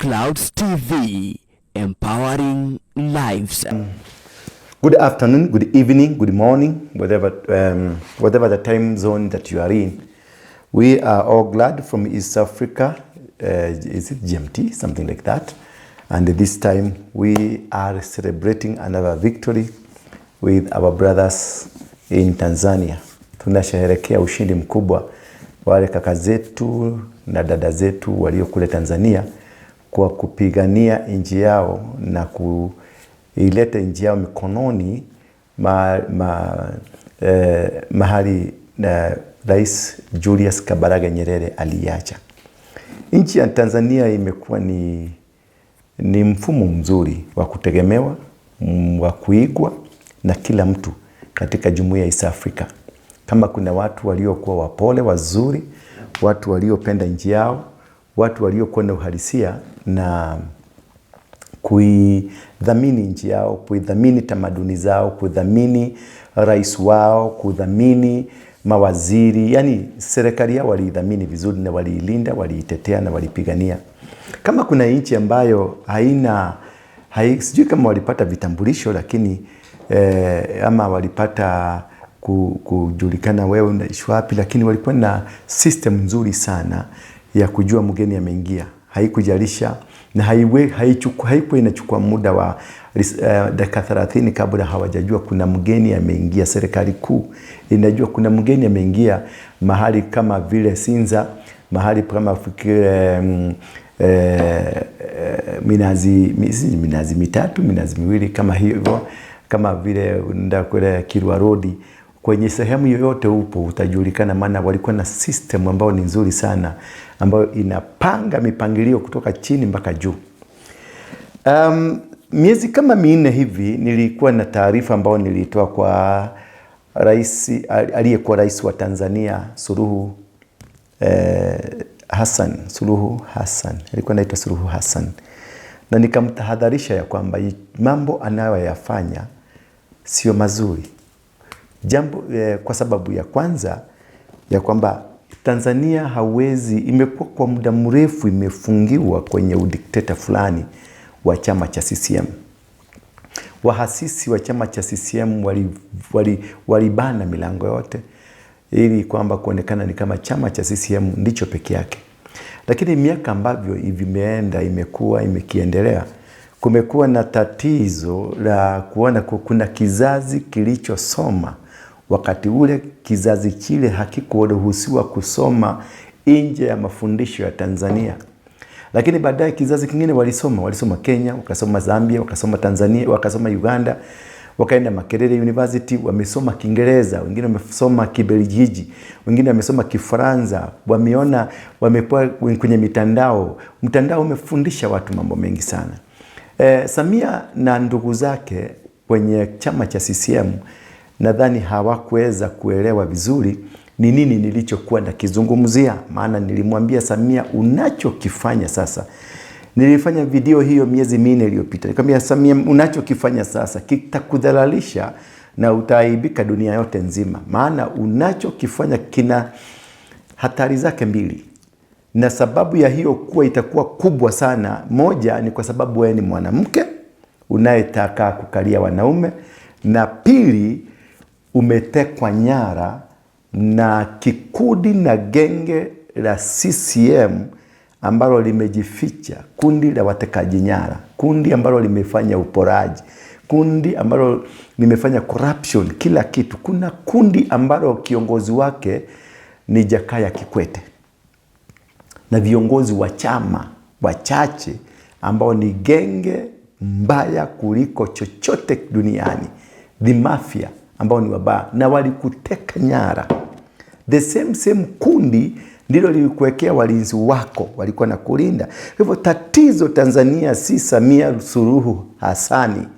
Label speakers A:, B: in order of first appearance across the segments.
A: Clouds TV, empowering lives.
B: Good afternoon, good evening, good morning, whatever the time zone that you are in. We are all glad from East Africa. Is it GMT? Something like that. And this time we are celebrating another victory with our brothers in Tanzania. Tunasherehekea ushindi mkubwa wale kaka zetu na dada zetu walio kule Tanzania kwa kupigania nchi yao na kuileta nchi yao mikononi mahali na Rais Julius Kambarage Nyerere aliacha. Nchi ya Tanzania imekuwa ni mfumo mzuri wa kutegemewa, wa kuigwa na kila mtu katika jumuiya ya East Africa. Kama kuna watu waliokuwa wapole, wazuri, watu waliopenda nchi yao, watu waliokuwa na uhalisia na kuidhamini nchi yao, kuidhamini tamaduni zao, kudhamini rais wao, kudhamini mawaziri, yani serikali yao waliidhamini vizuri na waliilinda, waliitetea na walipigania. Kama kuna nchi ambayo haina sijui kama walipata vitambulisho lakini ama walipata kujulikana wewe unaishi wapi, lakini walikuwa na system nzuri sana ya kujua mgeni ameingia. Haikujalisha na haikuwa inachukua muda wa dakika 30 kabla hawajajua kuna mgeni ameingia. Serikali kuu inajua kuna mgeni ameingia mahali kama vile Sinza, mahali kama fikire, minazi mitatu, minazi miwili kama hivyo, kama vile unaenda kule Kilwa Road, kwenye sehemu yoyote upo utajulikana, maana walikuwa na system ambayo ni nzuri sana, ambayo inapanga mipangilio kutoka chini mpaka juu. Miezi kama minne hivi nilikuwa na taarifa ambayo nilitoa kwa rais aliyekuwa rais wa Tanzania Suluhu Hassan, Suluhu Hassan, alikuwa anaitwa Suluhu Hassan, na nikamtahadharisha ya kwamba mambo anayoyafanya sio mazuri. Jambo kwa sababu ya kwanza ya kwamba Tanzania hawezi, imekuwa kwa muda mrefu imefungiwa kwenye udikteta fulani wa chama cha CCM. Wahasisi wa chama cha CCM walibana milango yote ili kwamba kuonekana ni kama chama cha CCM ndicho peke yake. Lakini miaka ambavyo imeenda imekuwa imekiendelea, kumekuwa na tatizo la kuona kuna kizazi kilichosoma wakati ule, kizazi kile hakikuruhusiwa kusoma nje ya mafundisho ya Tanzania. Lakini baadaye kizazi kingine walisoma Kenya, wakasoma Zambia, wakasoma Tanzania, wakasoma Uganda, wakaenda Makerere University, wamesoma Kiingereza, wengine wamesoma Kibelgiji, wengine wamesoma Kifaransa, wameona, wamekuwa kwenye mitandao. Mtandao umefundisha watu mambo mengi sana. Samia na ndugu zake kwenye chama cha CCM nadhani hawakuweza kuelewa vizuri ni nini nilichokuwa nakizungumzia, maana nilimwambia Samia unachokifanya sasa. Nilifanya video hiyo miezi minne iliyopita. Nikamwambia Samia, unachokifanya sasa kitakudhalalisha na utaaibika dunia yote nzima, maana unachokifanya kina hatari zake mbili, na sababu ya hiyo kuwa itakuwa kubwa sana. Moja ni kwa sababu wewe ni mwanamke unayetaka kukalia wanaume, na pili umetekwa nyara na kikundi na genge la CCM ambalo limejificha, kundi la watekaji nyara, kundi ambalo limefanya uporaji, kundi ambalo limefanya corruption, kila kitu. Kuna kundi ambalo kiongozi wake ni Jakaya Kikwete na viongozi wa chama wachache ambao ni genge mbaya kuliko chochote duniani, the mafia ambao ni wabaya na walikuteka nyara. The same kundi ndilo lilikuwekea walinzi wako, walikuwa na kulinda. Hivyo tatizo Tanzania si Samia Suluhu Hassani,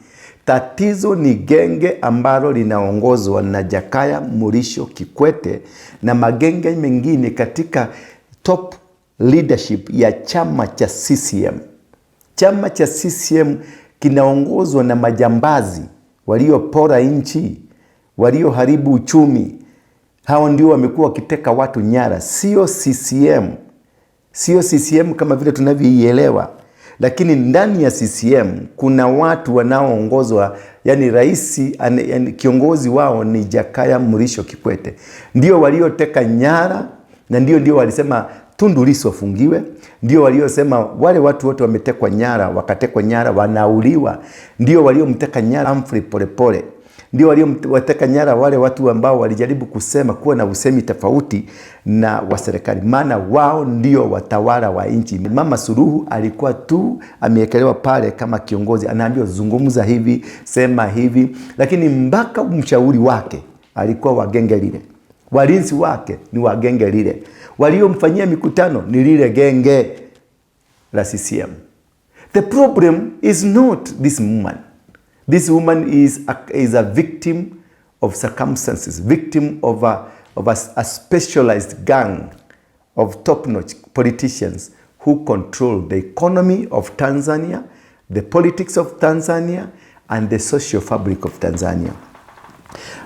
B: tatizo ni genge ambalo linaongozwa na Jakaya Mrisho Kikwete na magenge mengine katika top leadership ya chama cha CCM. Chama cha CCM kinaongozwa na majambazi waliopora nchi, walioharibu uchumi. Hao ndio wamekuwa wakiteka watu nyara, sio CCM, sio CCM kama vile tunavyoielewa. Lakini ndani ya CCM kuna watu wanaoongozwa, yani rais, yani kiongozi wao ni Jakaya Mrisho Kikwete, ndio walioteka nyara na ndio walisema Tundu Lissu afungiwe, ndio waliosema wale watu wote wametekwa nyara, wakatekwa nyara, wanauliwa, ndio waliomteka nyara Humphrey Polepole, ndio waliowateka nyara wale watu ambao walijaribu kusema kuwa na usemi tofauti na wa serikali, maana wao ndio watawala wa nchi. Mama Suluhu alikuwa tu amewekelewa pale kama kiongozi, anaambiwa zungumza hivi, sema hivi, lakini mpaka mshauri wake alikuwa wa genge lile, walinzi wake ni wa genge lile, waliomfanyia mikutano ni lile genge la CCM. The problem is not this woman. This woman is a victim of circumstances, victim of a specialized gang of top-notch politicians who control the economy of Tanzania, the politics of Tanzania, and the social fabric of Tanzania.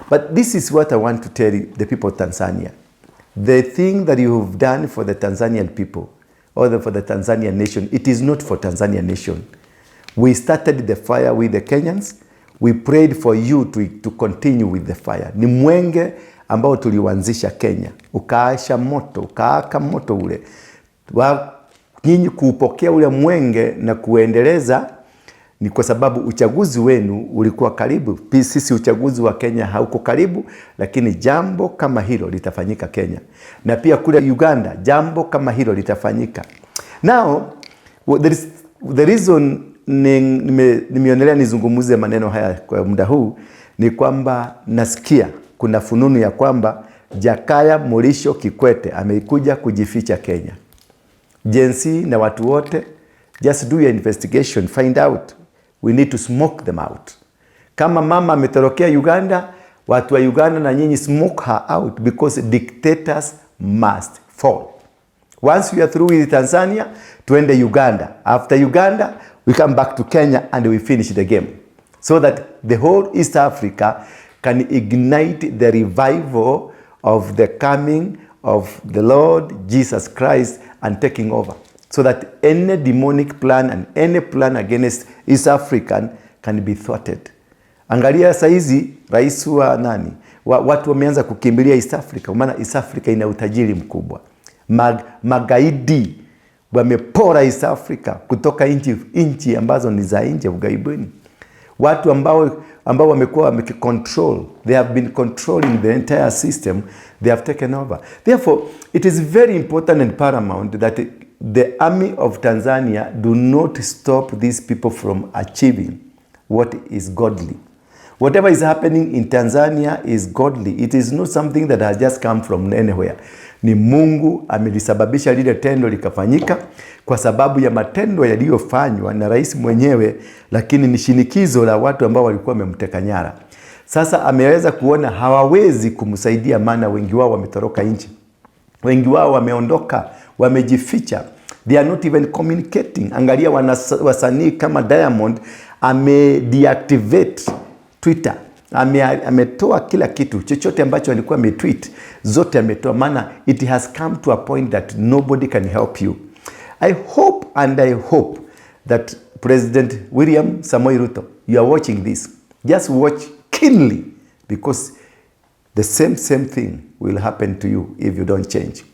B: But this is what I want to tell the people of Tanzania. The thing that you have done for the Tanzanian people or for the Tanzanian nation, it is not for Tanzanian nation. We started the fire with the Kenyans. We prayed for you to continue with the fire. Ni mwenge ambao tuliuanzisha Kenya, ukaasha moto, ukaaka moto ule wa nyinyi kuupokea ule mwenge na kuendeleza ni kwa sababu uchaguzi wenu ulikuwa karibu. Sisi uchaguzi wa Kenya hauko karibu, lakini jambo kama hilo litafanyika Kenya, na pia kule Uganda jambo kama hilo litafanyika. Now there is, the reason nimeonelea nizungumze maneno haya kwa muda huu ni kwamba nasikia kuna fununu ya kwamba Jakaya Mrisho Kikwete amekuja kujificha Kenya. Gen Z na watu wote, just do your investigation, find out. We need to smoke them out. Kama mama ametorokea Uganda, watu wa Uganda na nyinyi, smoke her out because dictators must fall. Once we are through with Tanzania, tuende Uganda. After Uganda, we come back to Kenya and we finish the game. So that the whole East Africa can ignite the revival of the coming of the Lord Jesus Christ and taking over. So that any demonic plan and any plan against East African can be thwarted. Angalia saizi rais wa nani watu wameanza kukimbilia East Africa, maana East Africa ina utajiri mkubwa. Magaidi wamepora East Africa kutoka nchi ambazo ni za nje ughaibuni. Watu ambao wamekuwa wamekicontrol, they have been controlling the entire system, they have taken over. Therefore, it is very important and paramount that the army of Tanzania do not stop these people from achieving what is godly. Whatever is happening in Tanzania is godly. It is not something that has just come from anywhere. Ni Mungu amelisababisha lile tendo likafanyika kwa sababu ya matendo yaliyofanywa na rais mwenyewe, lakini ni shinikizo la watu ambao walikuwa wamemteka nyara. Sasa ameweza kuona hawawezi kumsaidia, maana wengi wao wametoroka nchi, wengi wao wameondoka, wamejificha, they are not even communicating. Angalia wasanii kama Diamond ame deactivate Twitter, ametoa kila kitu chochote ambacho alikuwa ametweet zote ametoa, maana it has come to a point that nobody can help you. I hope and I hope that President William Samoei Ruto, you are watching this. Just watch keenly because the same thing will happen to you if you don't change.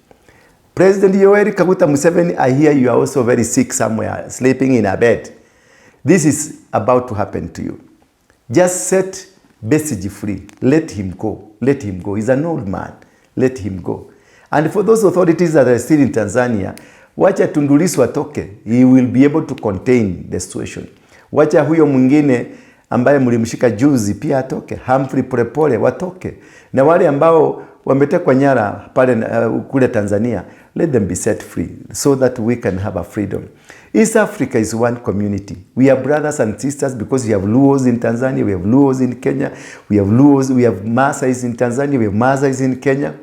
B: President Yoweri Kaguta Museveni, I hear you are also very sick somewhere, sleeping in a bed. This is about to happen to you. Just set Besigye free. Let him go. Let him go. He's an old man. Let him go. And for those authorities that are still in Tanzania, wacha Tundu Lissu atoke. He will be able to contain the situation. Wacha huyo mwingine ambaye mlimshika juzi pia atoke. Humphrey Polepole watoke. Na wale ambao wametekwa nyara pale kule Tanzania, let them be set free so that we can have a freedom. East Africa is one community. We are brothers and sisters because we have Luos in Tanzania, we have Luos in Kenya, we have Luos, we have Maasais in Tanzania, we have Maasais in Kenya.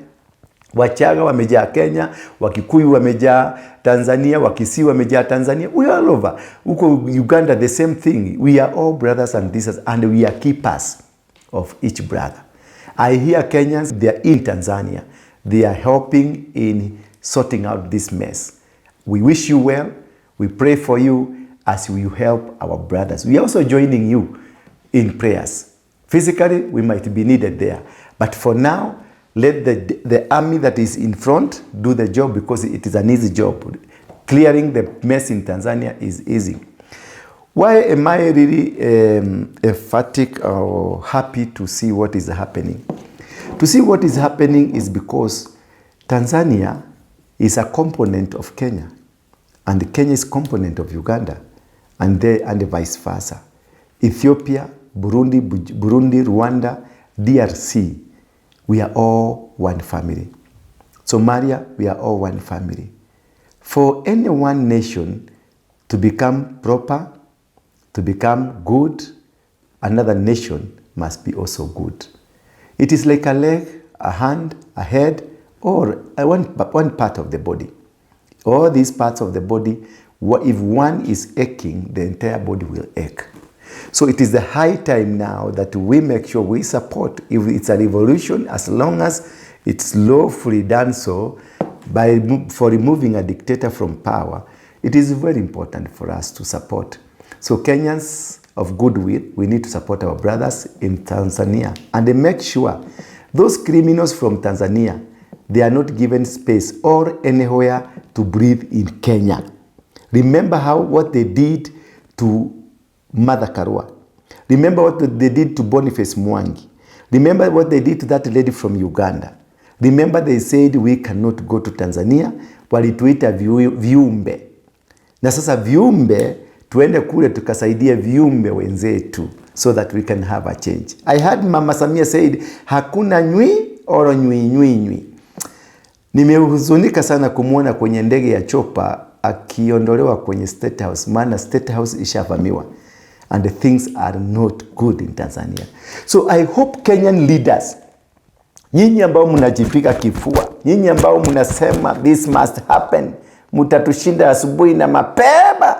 B: Wachaga wamejaa Kenya, Wakikuyu wamejaa Tanzania, Wakisii wamejaa Tanzania. We are all over. Huko Uganda the same thing. We are all brothers and sisters and we are keepers of each brother. I hear Kenyans, they are in Tanzania. They are helping in sorting out this mess. We wish you well. We pray for you. as you help our brothers. We are also joining you in prayers. Physically, we might be needed there. But for now, let the army that is in front do the job, because it is an easy job. Clearing the mess in Tanzania is easy. Why am I really emphatic or happy to see what is happening? To see what is happening is because Tanzania is a component of Kenya, and Kenya is component of Uganda, and vice versa. Ethiopia, Burundi, Rwanda, DRC, we are all one family. Somalia, we are all one family. For any one nation to become proper, to become good, another nation must be also good. It is like a leg, a hand, a head, or one part of the body. All these parts of the body, if one is aching, the entire body will ache. So it is the high time now that we make sure we support. If it's a revolution, as long as it's lawfully done so, for removing a dictator from power, it is very important for us to support. So Kenyans of goodwill, we need to support our brothers in Tanzania and make sure those criminals from Tanzania, they are not given space or anywhere to breathe in Kenya. Remember what they did to Martha Karua. Remember what they did to Boniface Mwangi. Remember what they did to that lady from Uganda. Remember they said we cannot go to Tanzania. Walituita viumbe. Na sasa viumbe, tuende kule tukasaidia viumbe wenzetu so that we can have a change. I heard Mama Samia said hakuna nywi oro nywi nywi nywi. Nimehuzunika sana kumwona kwenye ndege ya chopa akiondolewa kwenye State House, maana State House ishavamiwa and the things are not good in Tanzania. So I hope Kenyan leaders, nyinyi ambao mnajipiga kifua, nyinyi ambao mnasema this must happen, mtatushinda asubuhi na mapema.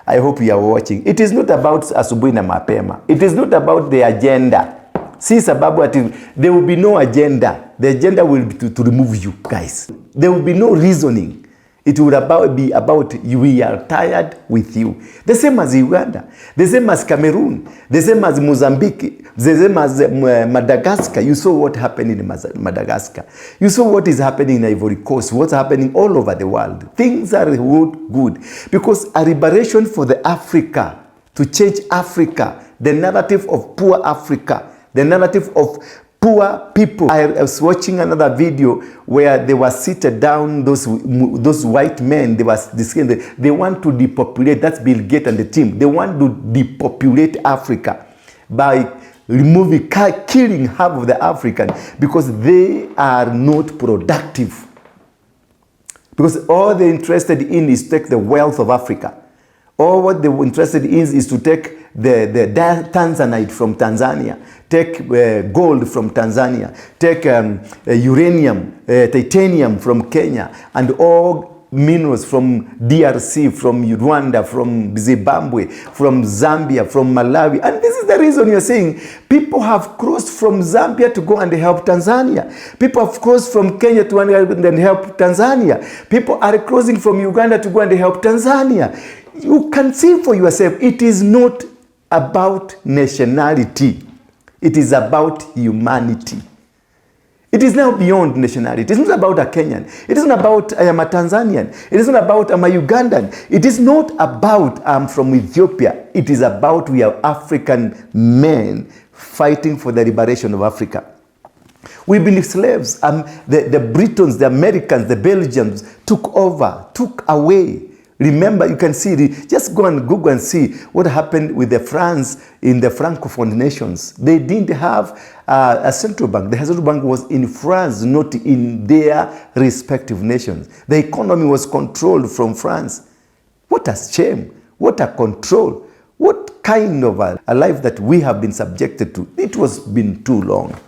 B: I hope you are watching. It is not about asubuhi na mapema. It is not about the agenda. Si sababu ati there will be no agenda. The agenda will be to remove you guys. There will be no reasoning. It will be about we are tired with you. The same as Uganda, the same as Cameroon, the same as Mozambique, the same as Madagascar. You saw what happened in Madagascar. You saw what is happening in Ivory Coast, what's happening all over the world. Things are not good because a liberation for the Africa, to change Africa, the narrative of poor Africa, the narrative of poor people. I was watching another video where they were seated down, those white men, they were discussing, they want to depopulate, that's Bill Gates and the team, they want to depopulate Africa by removing, killing half of the African because they are not productive. Because all they're interested in is take the wealth of Africa. All what they're interested in is to take the tanzanite from Tanzania, take gold from Tanzania, take uranium, titanium from Kenya, and all minerals from DRC, from Rwanda, from Zimbabwe, from Zambia, from Malawi. And this is the reason you're saying people have crossed from Zambia to go and help Tanzania. People have crossed from Kenya to go and help Tanzania. People are crossing from Uganda to go and help Tanzania. You can see for yourself, it is not about nationality. It is about humanity. It is now beyond nationality. It is not about a Kenyan. It is not about I am a Tanzanian. It is not about I'm a Ugandan. It is not about I'm from Ethiopia. It is about we are African men fighting for the liberation of Africa. We've been slaves. The Britons, the Americans, the Belgians took over, took away. Remember, you can see, just go and Google and see what happened with the France in the Francophone nations. They didn't have a central bank. The central bank was in France, not in their respective nations. The economy was controlled from France. What a shame. What a control. What kind of a life that we have been subjected to. It was been too long.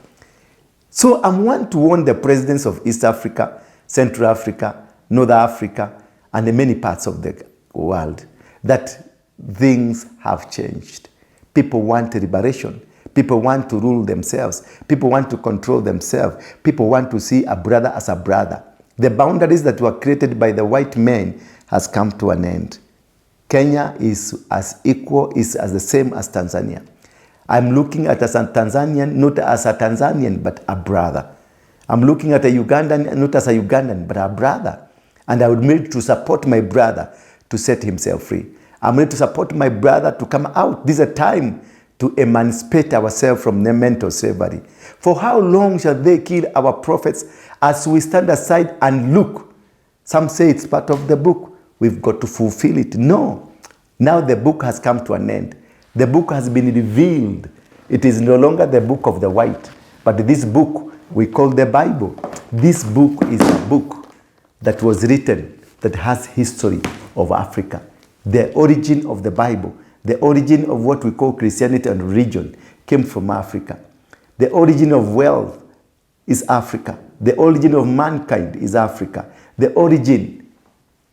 B: So I want to warn the presidents of East Africa, Central Africa, North Africa, and in many parts of the world that things have changed. People want liberation. People want to rule themselves. People want to control themselves. People want to see a brother as a brother. The boundaries that were created by the white men has come to an end. Kenya is as equal, is as the same as Tanzania. I'm looking at as a Tanzanian, not as a Tanzanian, but a brother. I'm looking at a Ugandan, not as a Ugandan, but a brother. And I would need to support my brother to set himself free. I'm ready to support my brother to come out. This is a time to emancipate ourselves from the mental slavery. For how long shall they kill our prophets as we stand aside and look? Some say it's part of the book. We've got to fulfill it. No. Now the book has come to an end. The book has been revealed. It is no longer the book of the white, but this book we call the Bible. This book is a book that was written that has history of Africa. The origin of the Bible, the origin of what we call Christianity and religion came from Africa. The origin of wealth is Africa. The origin of mankind is Africa. The origin,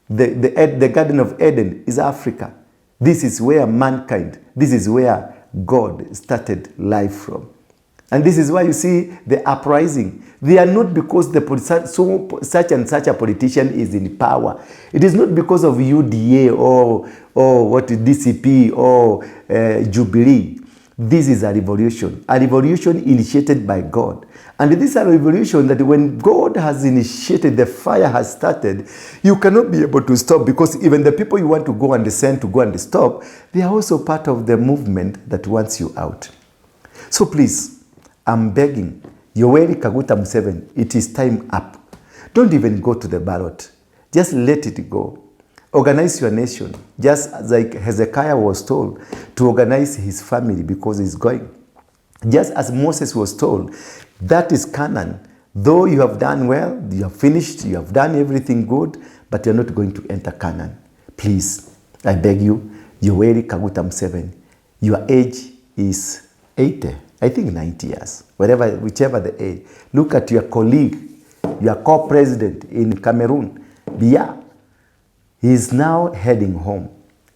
B: the Garden of Eden is Africa. This is where mankind, this is where God started life from. And this is why you see the uprising. They are not because the so such and such a politician is in power. It is not because of UDA or what DCP or Jubilee. This is a revolution initiated by God. And this is a revolution that when God has initiated, the fire has started, you cannot be able to stop, because even the people you want to go and send to go and stop, they are also part of the movement that wants you out. So please, I'm begging, Yoweri Kaguta Museveni, it is time up. Don't even go to the ballot. Just let it go. Organize your nation, just like Hezekiah was told to organize his family because he's going. Just as Moses was told, that is Canaan. Though you have done well, you have finished, you have done everything good, but you're not going to enter Canaan. Please, I beg you, Yoweri Kaguta Museveni, your age is 80, I think 90 years, whichever the age. Look at your colleague, your co-president in Cameroon, Biya. He is now heading home.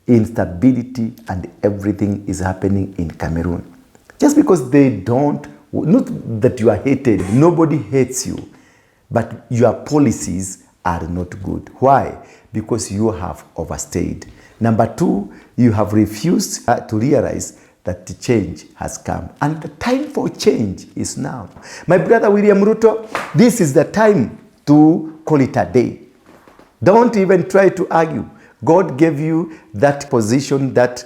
B: Instability and everything is happening in Cameroon. Just because they don't, not that you are hated, nobody hates you, but your policies are not good. Why? Because you have overstayed. Number two, you have refused to realize that the change has come. And the time for change is now. My brother William Ruto, this is the time to call it a day. Don't even try to argue. God gave you that position, that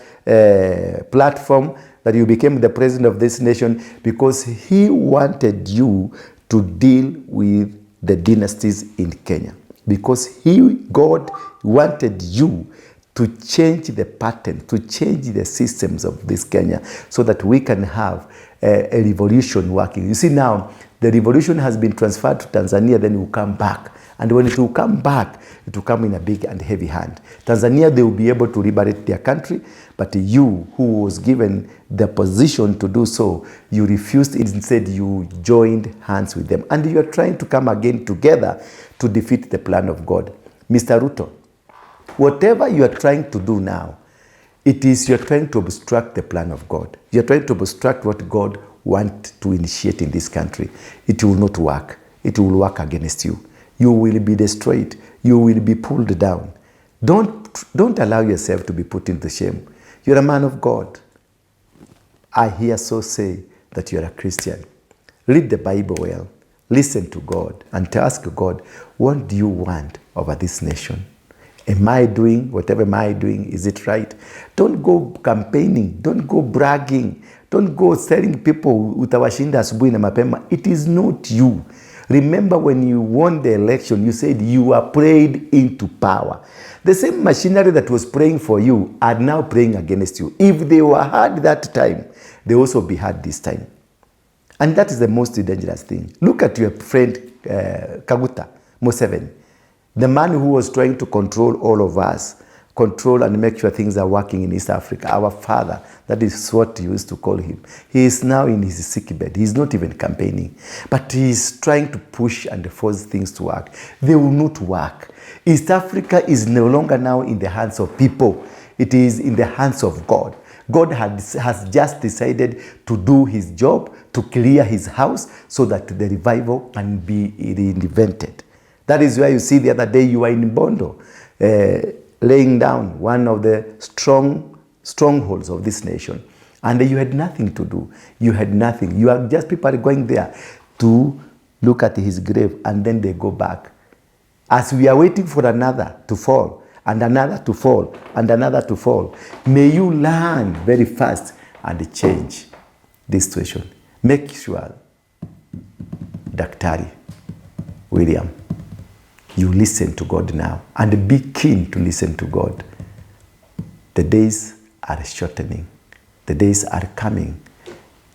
B: platform, that you became the president of this nation because he wanted you to deal with the dynasties in Kenya. Because God wanted you to change the pattern, to change the systems of this Kenya so that we can have a revolution working. You see now, the revolution has been transferred to Tanzania, then it will come back. And when it will come back, it will come in a big and heavy hand. Tanzania, they will be able to liberate their country, but you, who was given the position to do so, you refused. Instead, you joined hands with them. And you are trying to come again together to defeat the plan of God. Mr. Ruto, whatever you are trying to do now, it is you are trying to obstruct the plan of God. You are trying to obstruct what God wants to initiate in this country. It will not work. It will work against you. You will be destroyed. You will be pulled down. Don't allow yourself to be put into shame. You're a man of God. I hear so say that you're a Christian. Read the Bible well. Listen to God and ask God, what do you want over this nation? Am I doing, whatever am I doing, is it right? Don't go campaigning. Don't go bragging. Don't go telling people utawashinda asubuhi na mapema. It is not you. Remember when you won the election, you said you were prayed into power. The same machinery that was praying for you are now praying against you. If they were hard that time, they also be hard this time. And that is the most dangerous thing. Look at your friend Kaguta Museveni, the man who was trying to control all of us, control and make sure things are working in East Africa. Our father, that is what you used to call him. He is now in his sick bed. He's not even campaigning, but he is trying to push and force things to work. They will not work. East Africa is no longer now in the hands of people. It is in the hands of God. God has just decided to do his job, to clear his house so that the revival can be reinvented. That is why you see the other day you were in Bondo. laying down one of the strongholds of this nation. And you had nothing to do. You had nothing. You are just people going there to look at his grave and then they go back. As we are waiting for another to fall, and another to fall, and another to fall, may you learn very fast and change this situation. Make sure, Daktari William, you listen to God now and be keen to listen to God. The days are shortening. The days are coming.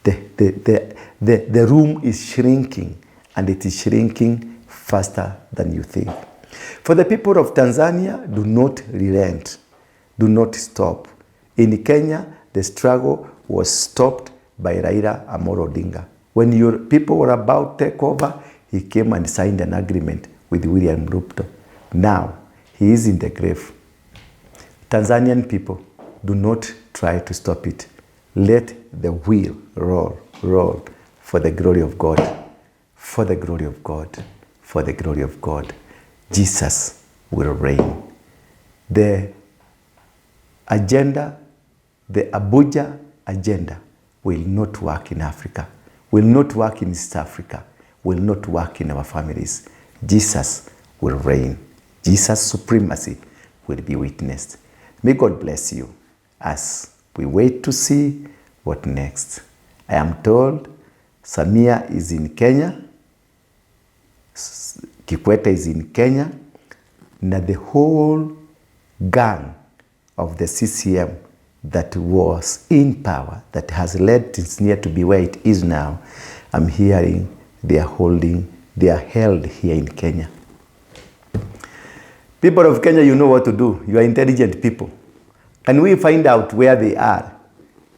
B: The room is shrinking, and it is shrinking faster than you think. For the people of Tanzania, do not relent. Do not stop. In Kenya, the struggle was stopped by Raila Amolo Odinga. When your people were about to take over, he came and signed an agreement with William Ruto. Now, he is in the grave. Tanzanian people, do not try to stop it. Let the wheel roll, roll for the glory of God, for the glory of God, for the glory of God. Jesus will reign. The agenda, the Abuja agenda, will not work in Africa, will not work in East Africa, will not work in our families. Jesus will reign. Jesus' supremacy will be witnessed. May God bless you as we wait to see what next. I am told Samia is in Kenya, Kikwete is in Kenya, na the whole gang of the CCM that was in power, that has led Tanzania to be where it is now, I'm hearing they are held here in Kenya. People of Kenya, you know what to do. You are intelligent people. Can we find out where they are?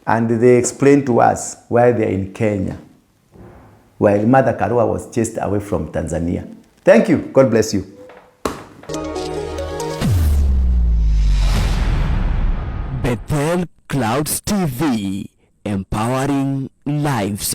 B: And they explain to us why they are in Kenya, while Martha Karua was chased away from Tanzania. Thank you. God bless you.
A: Bethel Clouds TV, empowering lives.